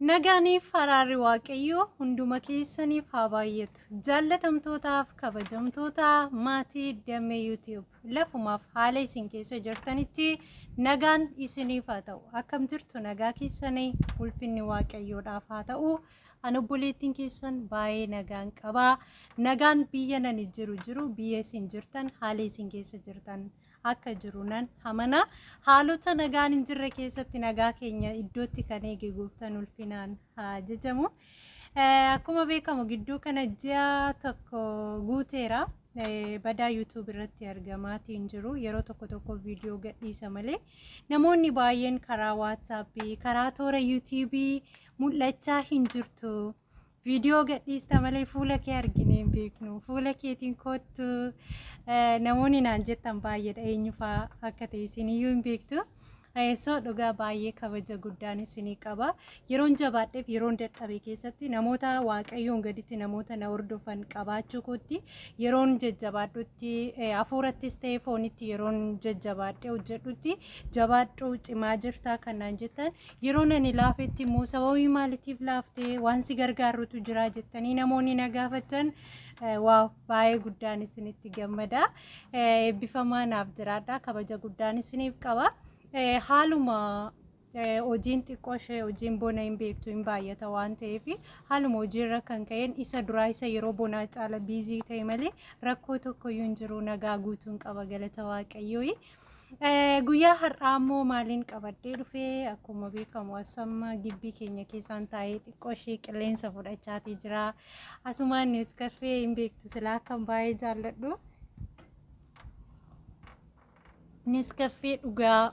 Nagaaniif araarri Waaqayyoo hunduma keessaniif haa baay'atu. Jaallatamtootaaf kabajamtoota maatii Damee YouTube lafumaaf haala isin keessa jirtanitti nagaan isiniif haa ta'u. Akkam jirtu nagaa keessanii ulfinni Waaqayyoodhaaf haa ta'u. Ani obboleettiin keessan baay'ee nagaan qaba. Nagaan biyya nani jiru jiru biyya isin jirtan haala isin keessa jirtan akka jiru nan amana. Haalota nagaan hin jirre keessatti nagaa keenya iddootti kan eege gooftaan ulfinaan haa jajamu. Akkuma beekamu gidduu kana ji'a tokko guuteera. Badaa YouTube irratti argamaatiin jiru. Yeroo tokko tokko viidiyoo gadhiisa malee namoonni baay'een karaa WhatsApp, karaa toora YouTube mul'achaa hin jirtu. Viidiyoo gadhiista malee fuula kee arginee hin beeknu. Fuula keetiin kottu namoonni naan jettan baay'eedha. Eenyufaa akka ta'e isiniyyuu hin beektu. So dhugaa baay'ee kabaja guddaan isinii qaba. Yeroon jabaadheef yeroon dadhabe keessatti namoota Waaqayyoon gaditti namoota na hordofan qabaachuu kootti yeroon jajjabaadhutti hafuurattis ta'e foonitti yeroon jajjabaadhee hojjedhutti jabaadhu cimaa jirtaa kan naan jettan yeroo ani laafetti immoo sababii maaliitiif laaftee waan si gargaarutu jira jettanii namoonni na gaafatan waaw baay'ee guddaan isinitti gammada. Eebbifamaa naaf jiraadha. Kabaja guddaan isiniif qaba. Haaluma hojiin xiqqoo ishee hojiin bona hin beektu hin baay'ata waan ta'eef haaluma hojiirra kan ka'een isa duraa isa yeroo bonaa caala busy ta'e malee rakkoo tokkoyyuu hin jiru nagaa guutuun qaba galata Waaqayyoo. Guyyaa har'aa immoo maaliin qabadhee dhufee akkuma beekamu asamma gibbii keenya keessaan taa'ee xiqqoo ishee qilleensa fudhachaatii jira. Asumaan Nescafé hin beektu silaa akkan baay'ee jaalladhu. Nescafé dhugaa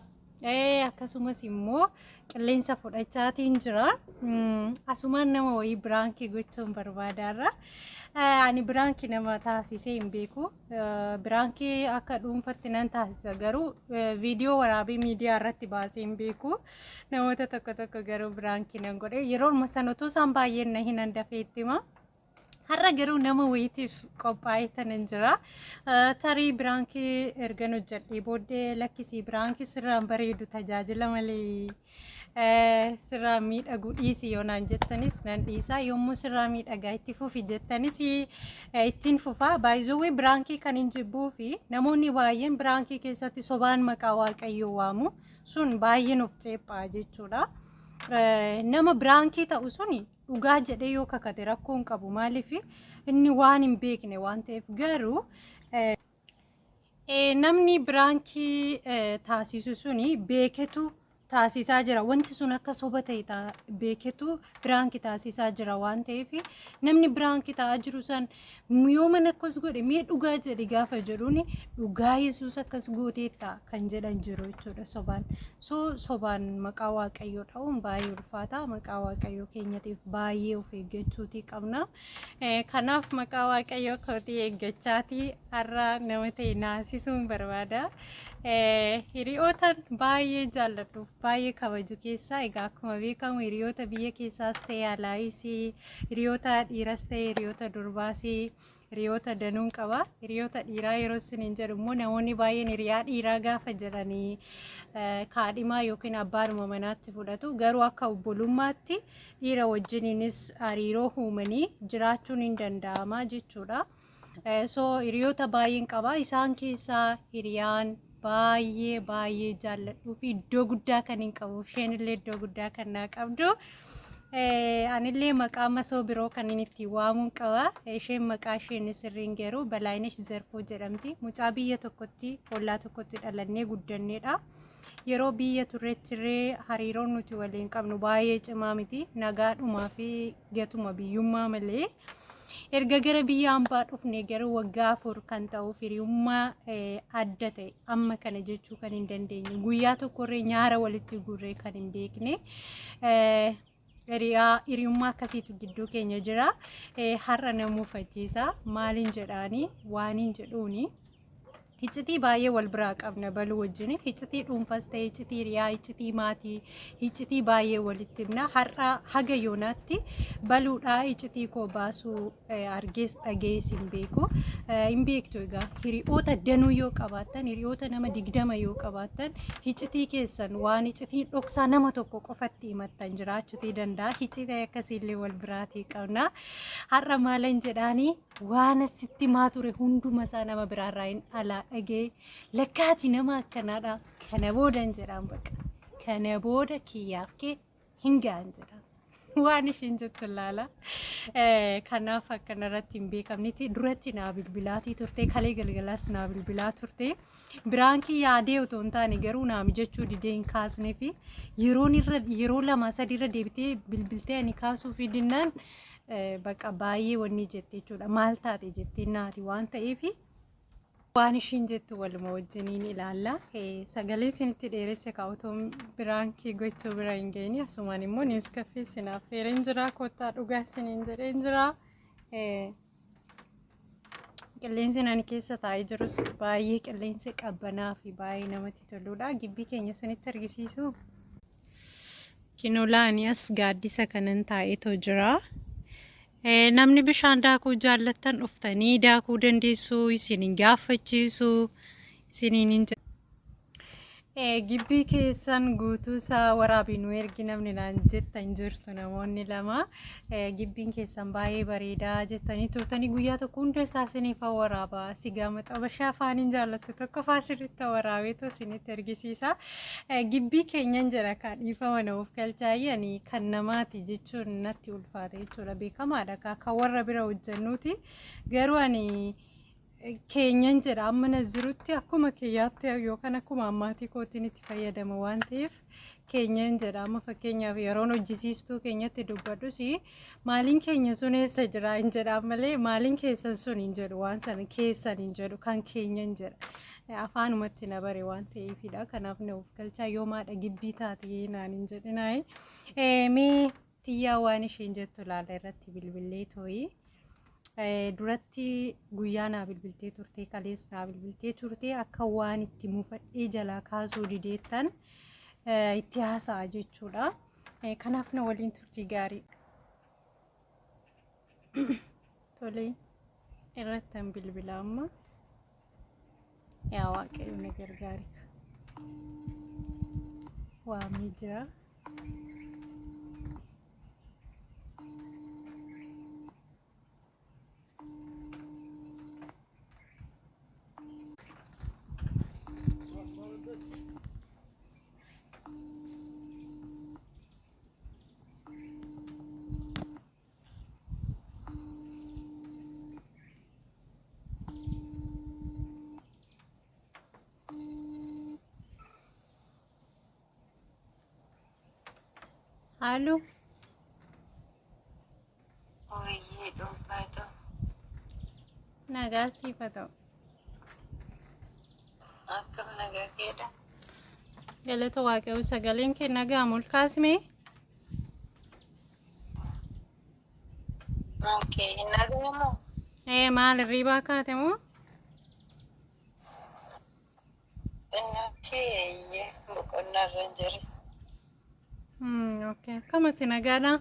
akkasumas immoo qilleensa fudhachaatiin jira. Asumaan nama wayii prank gochuun barbaadaarra. Ani prank nama taasisee hin beeku. Prank akka dhuunfatti nan taasisa garuu viidiyoo waraabee miidiyaa irratti baasee hin beeku. Namoota tokko tokko garuu prank nan godhe. Yeroo sana otoo isaan baay'een na hin handafee itti hima. Har'a garuu nama wayiitiif qophaa'ee tanan jira. Tarii prank ergan hojjedhee booddee lakkisii prank sirraan bareedu tajaajila malee sirraan miidhagu dhiisi yoo naan jettanis nan dhiisa. Yommuu sirraa miidhagaa itti fufi jettanis ittiin fufa. Baay'ee prank kan hin jibbuu fi namoonni baay'een prank keessatti sobaan maqaa Waaqayyoo waamu sun baay'ee nuuf ceephaa jechuudha. Nama prank ta'u suni dhugaa jedhee yoo kakate rakkoo hin qabu. Maaliif inni waan hin beekne waan ta'eef garuu namni prank taasisu suni beeketu taasisaa jira. Wanti sun akka soba ta'e beeketu prank taasisaa jira waan ta'eef namni prank ta'aa jiru san yoo mana akkas godhe mee dhugaa jedhi gaafa jedhuuni dhugaa Yesuus akkas gooteetta kan jedhan jiru jechuudha sobaan. So sobaan maqaa Waaqayyoo dha'uun baay'ee ulfaata. Maqaa Waaqayyoo keenyatiif baay'ee of eeggachuutii qabna. Kanaaf maqaa Waaqayyoo kootii eeggachaatii har'a nama ta'e naasisuun barbaada. Hiriyoota baay'ee jaalladhuuf baay'ee kabaju keessaa egaa akkuma beekamu hiriyoota biyya keessaas ta'e alaayis hiriyoota dhiiras ta'e hiriyoota durbaas hiriyoota danuun qaba. Hiriyoota dhiiraa yeroo isiniin jedhu immoo namoonni baay'een hiriyaa dhiiraa gaafa jedhanii kaadhimaa yookiin abbaadhuma manaatti fudhatu. Garuu akka obbolummaatti dhiira wajjiniinis hariiroo uumanii jiraachuun hin danda'ama jechuudha. So hiriyoota baay'een qaba. Isaan keessaa hiriyaan baay'ee baay'ee jaalladhuu fi iddoo guddaa kan hin qabu isheen illee iddoo guddaa kan naa qabdu. Anillee maqaa masoo biroo kan inni ittiin waamuun qaba. Isheen maqaa isheen sirriin garuu Balaayinesh Zarfoo jedhamti. Mucaa biyya tokkotti ollaa tokkotti dhalannee guddanneedha. Yeroo biyya turreettirree hariiroon nuti waliin qabnu baay'ee cimaa miti. Nagaadhumaa fi gatuma biyyummaa malee. Erga gara biyya hambaa dhufne garuu waggaa 4 kan ta'uuf hiriyummaa adda ta'e amma kana jechuu kan hin dandeenye guyyaa tokkorree nyaara walitti gurree kan hin beekne hiriyummaa akkasiitu gidduu keenya jira. Har'a na muufachiisa. Maaliin jedhaanii waan hin jedhuuni. Iccitii baay'ee wal biraa qabna baluu wajjin. Iccitii dhuunfas ta'e, iccitii hiriyaa, iccitii maatii, iccitii baay'ee walitti himna. Har'a haga yoonaatti baluudhaa iccitii koo baasuu argees dhagees hin beeku. Hin beektu egaa hiriyoota danuu yoo qabaattan, hiriyoota nama 20 yoo qabaattan, iccitii keessan waan iccitiin dhoksaa nama tokko qofatti himattan jiraachuutii danda'a. Iccitii akkasiillee wal biraatii qabna. Har'a maalan jedhaanii waan asitti maa ture hunduma isaa nama biraarraa hin alaa dhagee lakkaati nama akkanaadha. Kana boodan jedhaan baqa. Kana booda kiyyaaf kee hin ga'an jedhaan. Waan ishiin jettu ilaala. Kanaaf akkanarratti hin beekamniti duratti naa bilbilaatii turte, kalee galgalaas naa bilbilaa turte. Biraan kiyya yaadee otoo hin taane garuu naa mijachuu didee hin kaasnee fi yeroon irra yeroo lama sadi irra deebitee bilbiltee ani kaasuu fi dinnaan bakka baay'ee wanni jette jechuudha. Maal taate jettee naati waan ta'eef waan ishiin jettu waluma wajjiniin ilaalla. Sagalee isinitti dheeresse kaa otoo biraankii gochuu bira hin geenye asumaan immoo niwus kaffee isinaaf feereen jira, kottaa dhugaa isiniin jedheen jira. Qilleensi ani keessa taa'ee jirus baay'ee qilleensa qabbanaa fi baay'ee namatti toludha. Gibbii keenya isinitti argisiisu. Kinolaani as gaaddisa kanan taa'eetoo jira. Namni bishaan daakuu jaallattan dhuftanii daakuu dandeessu, isin hin gaafachiisu, isiniin hin Gibbii keessan guutuu isaa waraabii nu ergi namni naan jettan jirtu namoonni lama. Gibbiin keessan baay'ee bareedaa jettanii turtanii guyyaa tokko hunda isaa isiniif waraaba. Sigaa maxabashaa afaaniin jaallattu tokko faa sirriitti waraabeetu isinitti argisiisa. Gibbii keenyan jedha kaa dhiifama na of galchaayyi kan namaati jechuun natti ulfaate jechuudha. Beekamaadha kaa kan warra bira hojjennuuti. Garuu ani keenyan jedha, amma na jirutti akkuma kiyyaatti yookaan akkuma ammaatii kootiin itti fayyadama waan ta'eef keenyan jedha. Amma fakkeenyaaf yeroon hojjisiistuu keenyatti dubbadhus maaliin keenya sun eessa jira hin jedha malee maaliin keessan sun hin jedhu, waan sana keessan hin jedhu, kan keenyan jedha. Afaanumatti na bare waan ta'eefidha. Kanaaf na of galchaa, yoo maadha gibbii taate naan hin jedhinaayi. Mee tiyyaa waan isheen jettu ilaala irratti bilbillee tooyi. Duratti guyyaa naa bilbiltee turte, kalees naa bilbiltee turte, akka waan itti mufadhee jalaa kaasuu dideettan itti haasa'a jechuudha. Kanaaf na waliin turtii gaarii. Tole, irrattan bilbila amma. Yaa Waaqayyo na gargaari. Waamee jira. Haaloo. Hooyyee dhuunfaa ta'u. Nagaa siif haa ta'u. Akkam, nagaa keedha? Galata Waaqayyoo, sagaleen kee nagaa ol kaasmee. Okay, hin dhagahamu? Ee, maal hirriibaa kaate moo? Xinnootti eeyyee, boqonnaa irra hin jira. Okay. Akkamati, nagaadha?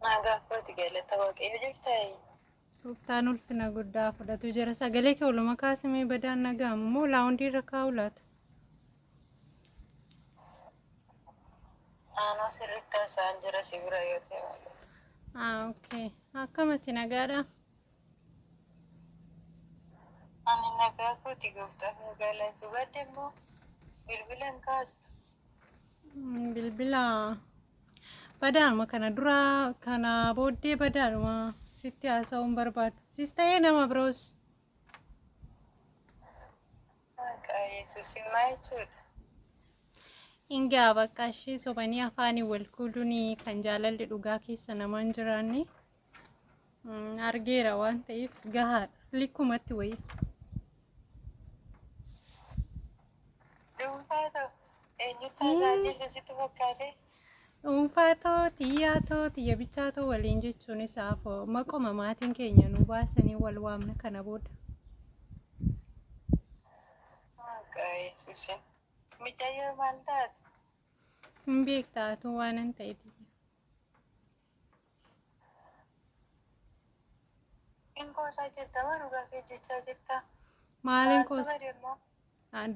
Nagaa kooti, galata Waaqayyo, jirtaa? Gooftaan ulfina guddaa fudhatu jira. Sagalee kee oluma kaasimee, badaan nagaamu moo laawundii irra kaa'u laata? Naannoo sirriitti haasa'an jira si bira yoo ta'e malee. Ah, okay. Akkamati, nagaadha? Ani nagaa kooti, gooftaaf nu galatu. Badde immoo bilbila hin kaastu. Bilbila badaanuma kana dura kana booddee badaanuma sitti haasa'uun barbaadu. Sis ta'ee nama biroos. Maqaa Yesuus maa jechuudha? Ingaa bakka ishee sobanii afaanii wal kuuluun kan jaalalli dhugaa keessa namaa hin jiraanne argeera waan ta'eef gahaadha. Likkumatti wayii. Dhuunfaa ta'u, eenyutti haasa'aa jirti sitti fakkaate? Dhuunfaa too, xiyyaa too, xiyya bichaa too waliin jechuun isaaf maquma maatiin keenya nu baasanii wal waamna kana booda. Maqaa Yesuusin. Mucayyoo maal taate? Hin beektaa atuu waanan ta'e xiyya. Hin qoosaa jirta moo dhugaa kee jechaa jirta? Maaliin Maaltu qoos? bade immoo?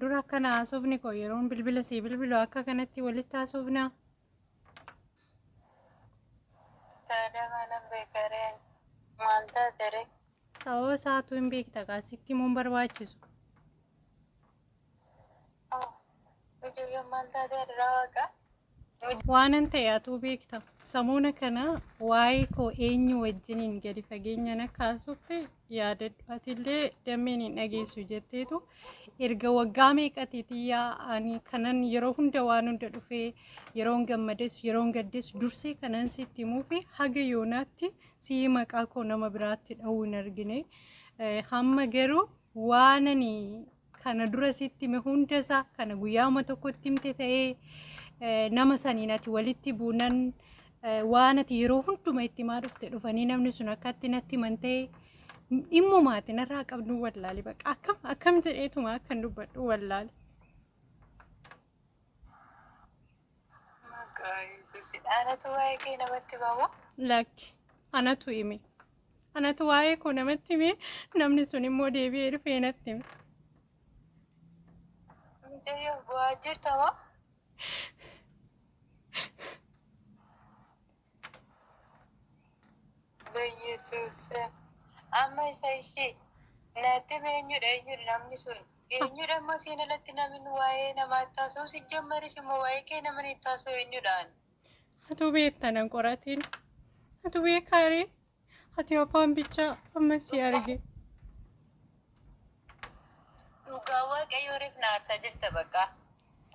Dura akkana haasofni koo yeroon bilbila sii bilbilu akka kanatti walitti haasofnaa? Taadaa maalan beekareen? Maal taate ree? Sababa isaatuu hin beekta kaasitti himuun barbaachisu. Oh, mucayyoo maal taate adaraa waaqaa? Waanan ta'e atuu beekta. Samuuna kana waa'ee koo eenyu wajjiniin gadi fageenyaan akka haasofte yaadadhu. Atillee dammeen hin dhageessu jetteetu erga waggaa meeqati xiyyaa ani kanan yeroo hunda waan hunda dhufee yeroon gammades yeroon gaddes dursee kanan sitti himuu fi haga yoonaatti si'i maqaa koo nama biraatti dha'uu hin argine. Hamma garuu waan ani kana dura sitti hime hundasaa kana guyyaama tokkotti himte ta'ee nama saniin ati walitti buunan waan ati yeroo hunduma itti himaa dhufte dhufanii namni sun akkatti natti himan ta'e dhimmuma ati narraa qabdu wallaale baqa akkam akkam jedheetuma akkan dubbadhu wallaale. Maqaa Yesuusin. Anatu waa'ee kee namatti himamoo? Lakki anatu hime. Anatu waa'ee koo namatti hime namni sun immoo deebi'ee dhufee natti hime. Mucayyoo bu'aa jirta moo? Yesuus. Amma isa ishee natti hime eenyudha eenyudha namni sun? Eenyudha immoo siin alatti namni waa'ee namaatti haasa'u si jammaris immoo waa'ee kee namni itti haasa'u eenyudhaan? Atuu beekta nan qoratiin. Atuu beekaaree? Ati afaan bichaa amma si arge. Dhugaa waaqayyoo reef na aarsaa jirta bakka.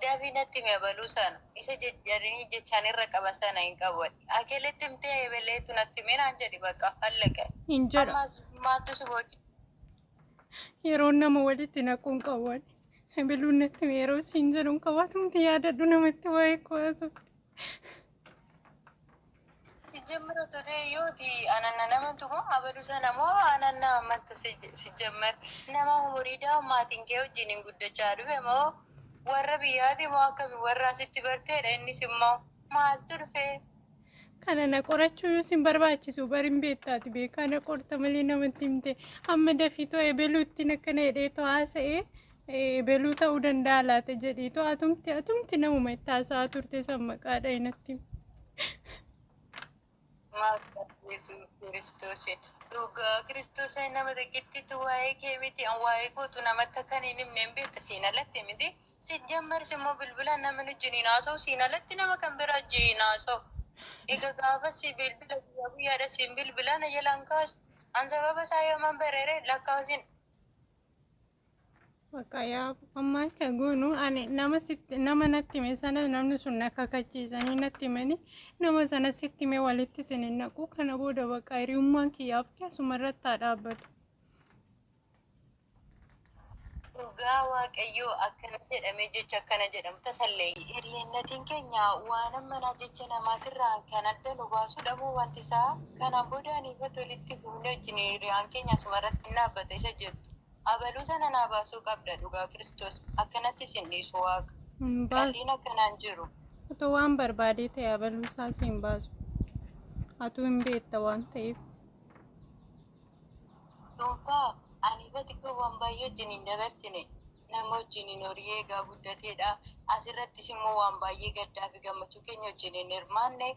Dafii natti hime abaluu sana isa jajjariin jechaan irra qaba sana hin qabu. Akeletti himtee ebeleetu natti hime naan jedhi bakka hallaqa. Hin jedha. Ammas maaltu si booji? Yeroo nama walitti naquun qabu. Biluun natti hime yeroo siin jedhu hin qabu. Atumti yaadadhu namatti waa'ee koo haasofte. Si jammara totee yooti ananna namantu moo abaluu sana moo ananna amanta si jammar nama umuriidhaa maatiin kee wajjin hin guddachaa dhufe moo warra biyyaati moo akkami warra asitti barteedha innis immoo maaltu dhufe? Kana na qorachuu yoo sin barbaachisu bari hin beektaati beekaa na qorta malee namatti himte amma dafiitoo ebeluutti akkana jedheetoo haasa'ee ebeluu ta'uu danda'a laata jedheetoo atumti atumti namuma itti haasa'aa turte san maqaadha natti hime. Maqaa Yesuus Kiristoos. Dhugaa Kiristoos nama tokkittitu waa'ee kee miti an waa'ee kootu namatti akka hin himne hin beekta siin alatti miti. Si jammaris immoo bilbilaan nama wajjin hin haasa'u siin alatti nama kan biraa wajjin hin haasa'u. Egaa gaafa si bilbila guyyaa guyyaadha siin bilbila na jalaan kaasu. An sababa isaa yooman bareere lakkaa'usin. Bakka yaa amma akka goonu ani nama sitti nama natti hime sana namni sun na kakachiisanii natti himanii nama sana sitti hime walitti isin hin naqu kana booda bakka hiriyummaan kiyyaaf keessuma irratti haa dhaabbatu. Dhugaa Waaqayyoo akkana jedhamee jecha akkana jedhamu tasallee hiriyeennatiin keenya waan ammanaa jecha namaatirraa kan adda nu baasu dhabuu wanti isaa kanaan booda aniifatu walitti fufnee wajjin hiriyaan keenya asumarratti hin dhaabbata isa jettu. Abaluu sana naa baasuu qabda dhugaa Kiristoos akkanatti isin dhiisu waaqa. Hin baasu. Qalliin akkanaan jiru. Otoo waan barbaadee ta'e abaluu isaa si hin baasu. Atuu hin beekta waan ta'eef. Dhuunfaa aniifati koo waan baay'ee wajjin hin dabarsine nama wajjin hin horii eegaa guddateedha. Asirrattis immoo waan baay'ee gaddaa fi gammachuu keenya wajjin hin hirmaanne.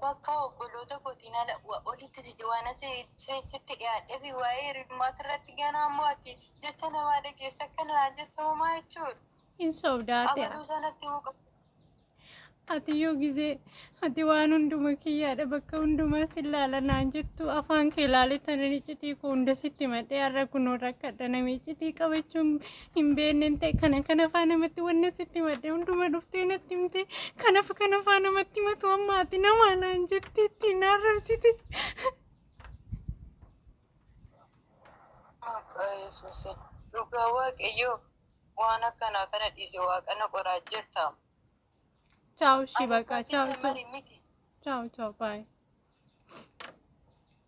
Bakka obboloota kootiin ala olitti si waan sitti dhiyaadhee fi waa'ee hiriyummaati irratti ganaa immoo ati jecha namaa dhageessa akkana naan jettu homaa jechuudha. Hin sobdaate. Abaluu sanatti himuu qabda. Ati yoo gizee ati waan hunduma kiyyaadha bakka hundumaa si ilaala naan jettu afaan kee ilaale tanan iccitii koo hunda sitti madhee har'a kunoo rakkadha nama iccitii qabachuun hin beekne ta'e kana kana afaan namatti wanna sitti madhee hunduma dhuftee natti himte kanaaf kana afaan namatti himatu amma ati namaa naan jette ittiin arrabsite. Maqaa Yesuusiin. Dhugaa Waaqayyoo waan akkanaa kana dhiise waaqa na qoraa jirta. Chaaw shi Ani baqa akkoo chaaw chaaw sijjamari miti. Chaaw chaaw baay.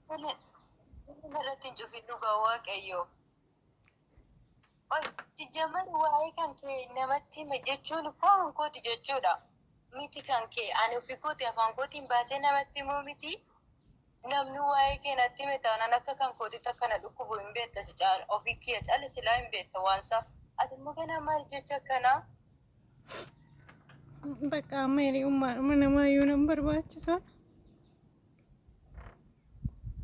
Kana irratti hin cufin dhugaa Waaqayyoo. Oi, sijjamari waa'ee kan kee namatti hime jechuun koo kan kooti jechuudha. Miti kan kee ani ofii kooti afaan kootiin baasee namatti himuu miti. Namni waa'ee kee natti hime taanaan akka kan kootitti akkana dhukkubu hin beekta si caala. Ofii kiyya caala silaa hin beekta waan isaa. Ati immoo ganaa maal jecha akkanaa? Bakka amma hiriyummaadhuma namaayyuu nan barbaachisu.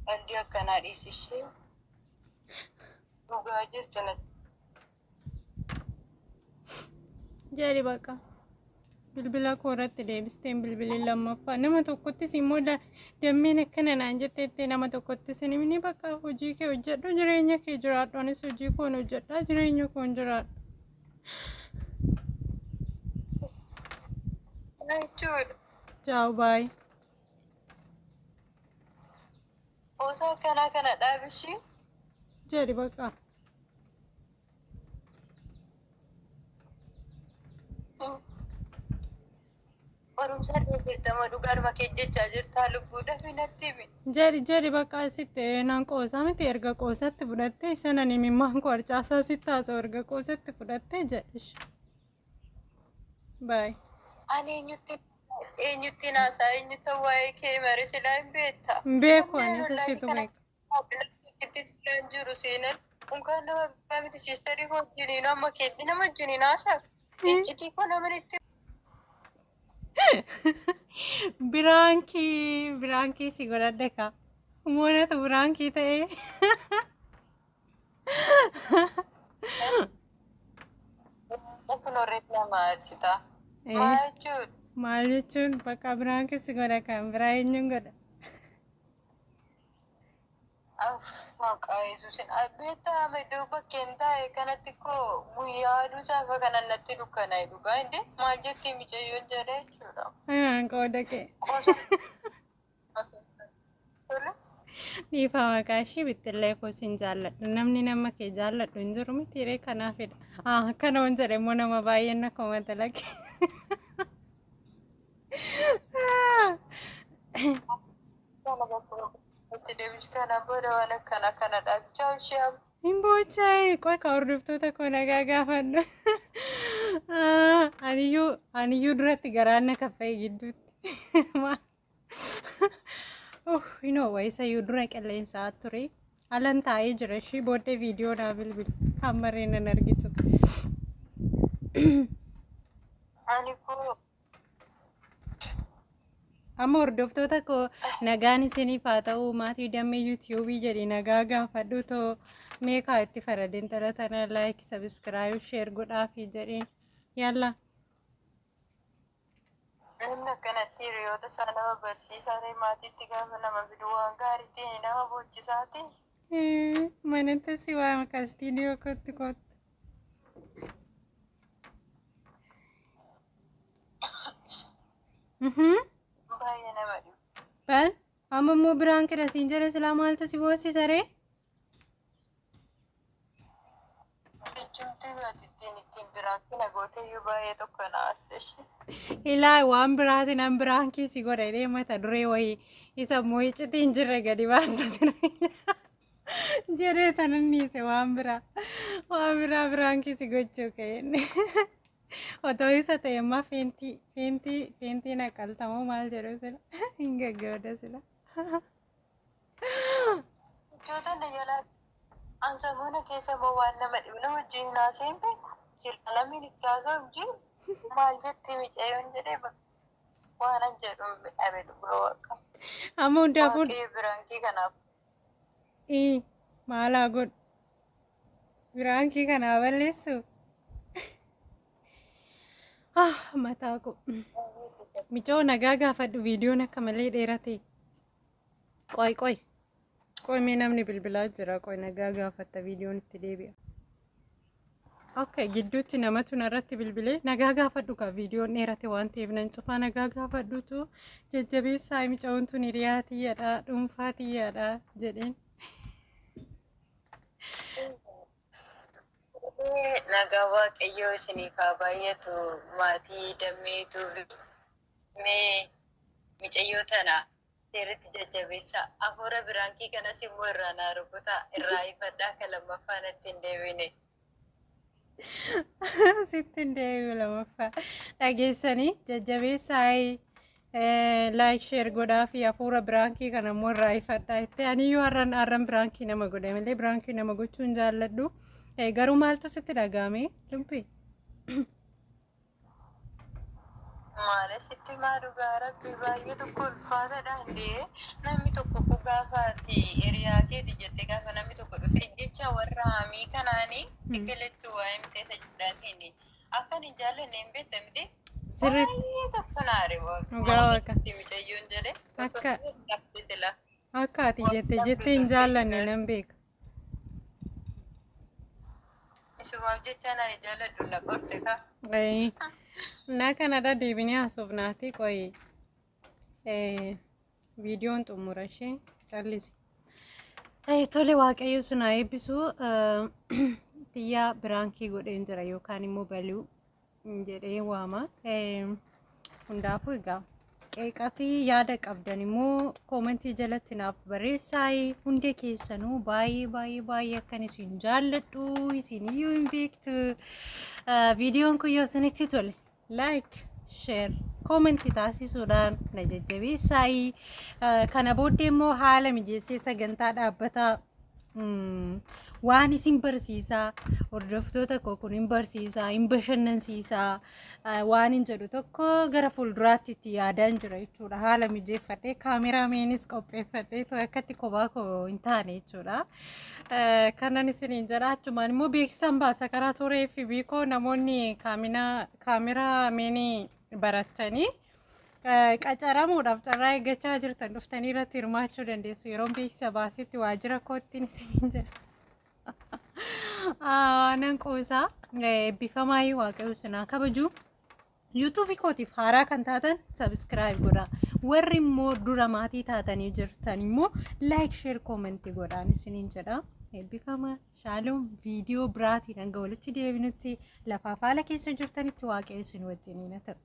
Qalbii akkanaa dhiisi ishee. Dhugaa jirtu natti. Jedhi bakka. Bilbila koo irratti deebisteen bilbilli lammaffaa nama tokkottis immoo dammeen akkana naan jetteetti nama tokkottis hin himni bakka hojii kee hojjedhu jireenya kee jiraadhu anis hojii koon hojjedha jireenya koon jiraadhu. Jechuudha. Chaaw baay. Osoo akkanaa kana dhaabishii. Jedhi bakka. Barumsa irra jirtama dhugaadhuma kee jechaa jirtaa lubbuudhaaf natti himi. Jedhi jedhi bakka sitti naan qoosaa miti erga qoosatti fudhattee isa nan himimmaan koo harcaasaa sitti haasa'u erga qoosatti fudhattee jedhi. Baay. Ani eenyutti naasaa eenyutti waa'ee kee mare silaa hin beekta. Hin beeku ani isa situ beeka. Itti silaa hin jiru seenan. Unkaan nama biraa miti siistarii wajjiniin amma keetti nama wajjiniin haasaa. Iccitii koo nama itti Biraankii biraankii si godhadhe ka. Moonatu biraankii ta'ee. Kun horreef nama aarsita. Maal jechuudha? Maal jechuun bakka biraankii si godha kan biraa eenyuun godha? Maqaa Yesuusin beektaa iddoo bakkeen taa'e kanatti koo guyyaa aduu saafa kanan natti dukkanaa'e dhugaa hinde maal jettee mucayyoon jedhee jechuudha. Ayaan qooda kee. Qosa. Dhiifa maqaa ishii bixxillee koo sin jaalladhu. Namni nama kee jaalladhu hin jiru miti ree kanaafidha. Akkana waan jedhe immoo nama baay'een na komata lakke. Kana bakka itti deebisu kana booda waan akkana kana dhaabichaa ishee Hin boochaa'e qoy ka hordoftoota koo nagaa gaafadhu. Aniyyuu duratti garaan na kaffa'e gidduutti. Hinoo wayisayyuu dura qilleensaa ture. Alan taa'ee jira ishii booddee viidiyoo naa bilbil hammarree nan argitu. Ani koo Amma hordoftoota koo nagaan isiniif haa ta'u maatii damee yuutiyuubii jedhi nagaa gaafadhu too meeqaa itti faradeen tala tana like subscribe share godhaafi jedhiin yalla. Namni akkanatti hiriyoota isaa nama barsiisaa ta'e maatiitti gaafa nama fidu waan gaarii ta'e nama bochisaati. Manatti si waama ka istiidiyoo kootti kootti. Baay'ee nama dhibu. Bal amma immoo biraan kira siin jedhe silaa maaltu si boossisa ree? Jechuun ati ittiin biraan kana goote iyyuu baay'ee tokko na aarse ishee. Ilaa waan biraatiin an biraan kiisi godha jedhee mata duree wayii isa immoo iccitii hin jirre gadi baasta ture jedhee tanan dhiise waan biraa waan biraa biraan kiisi gochuu ka'e. Otoo isa ta'e ammaa feentii feentii feentii naqaltamoo maal jedhu sila hin gaggabda sila. Jechoota na jalaa an sammuu keessa immoo waan nama dhibu nama wajjin haasa'ee hin beeku. Sirna namni itti haasa'u hin jiru. Maal jetti mucayyoon jedhee waan an jedhu dhabe dhugaa waaqa. Amma hundaafuu Waaqayyo biraankii kanaaf. Maalaa godhu biraankii kanaa balleessu. Ah mataa koo. Micoo nagaa gaafadhu viidiyoon akka malee dheerate. Qoy qoy. Qoy mee namni bilbilaa jira qoy nagaa gaafatta viidiyoon itti deebi'a. Okay, gidduutti namatu narratti bilbilee nagaa gaafadhu kaa viidiyoon dheerate waan ta'eef nan cufaa nagaa gaafadhutu jajjabeessaa micoon tun hiriyaa tiyyadha dhuunfaa tiyyadha jedheen. Nagaa Waaqayyoo isiniif haa baay'atu maatii dammeetuu. Mee micayyoo tana seerritti jajjabeessa. Hafuura biraankii kanas immoo irraa naa rukutaa, irraa ifadhaa, kan lammaffaa natti hin deebine. Sitti hin deebi'u lammaffaa. Dhageessanii jajjabeessaa, like, share godhaa fi hafuura biraankii kana immoo irraa ifadhaa itti. Aniyyuu har'an har'an biraankii nama godhe malee biraankii nama gochuu hin jaalladhu. Garuu maaltu sitti dhaga'ame, lubbi? Maala sitti maa, dhugaa rabbi baay'ee tokko ulfaataadha. Indee namni tokko ko gaafaati hiriyaa keeti jettee, gaafa namni tokko dhufe jecha warra hamii kanaanii eegaletti waa himtee isa jedhaniini akkan hin jaallanne hin beekta miti. Sirriitti. Baay'ee tokko naare. Dhugaa waaqa. Mucayyoon jedhe. Sila. Akka ati jette jettee hin jaallanne nan beeka. Isumaaf jecha nani jaalladhu na qorte ka. Na kanarra deebinee haasofnaati, qoyi, viidiyoon xumura ishee callisi. Tole, Waaqayyo sun haa eebbisu. Xiyyaa biraankii godheen jira yookaan immoo baluu jedhee waama. Hundaafuu egaa qeeqaa fi yaada qabdan immoo koomentii jalatti naaf barreessaa. Hundi keessanuu baay'ee baay'ee baay'ee akkan isin jaalladhu isiniyyuu hin beektu. Viidiyoon kun yoo isinitti tole, like, share, koomentii taasisuudhaan na jajjabeessaa. Kana booddee immoo haala mijeessee sagantaa dhaabbataa waan isin barsiisaa, hordoftoota koo kun hin barsiisaa, hin bashannansiisaa waan hin jedhu tokko gara fuulduraatti itti yaadaan jira jechuudha. Haala mijeeffadhee, kaameeraameenis qopheeffadhee akkatti kophaa koo hin taane jechuudha. Kanan isiniin jedha, achumaan immoo beeksisaan baasa karaa toora FB koo, namoonni kaameeraameenii barattanii qacaramuudhaaf carraa eeggachaa jirtan dhuftanii irratti hirmaachuu dandeessu. Yeroon beeksisa baasetti waajjira koottiin isiniin jedha. Nan qoosaa. Eebbifamaa, Waaqayyo sinaa kabaju. Yuutuubii kootiif haaraa kan taatan subscribe godhaa. Warri immoo dura maatii taatanii jirtan immoo like, share, koomentii godhaan isiniin jedha. Eebbifamaa, shaaloom. Viidiyoo biraatiin hanga walitti deebinutti lafaaf haala keessa jirtanitti Waaqayyo isin wajjiniin haa ta'u.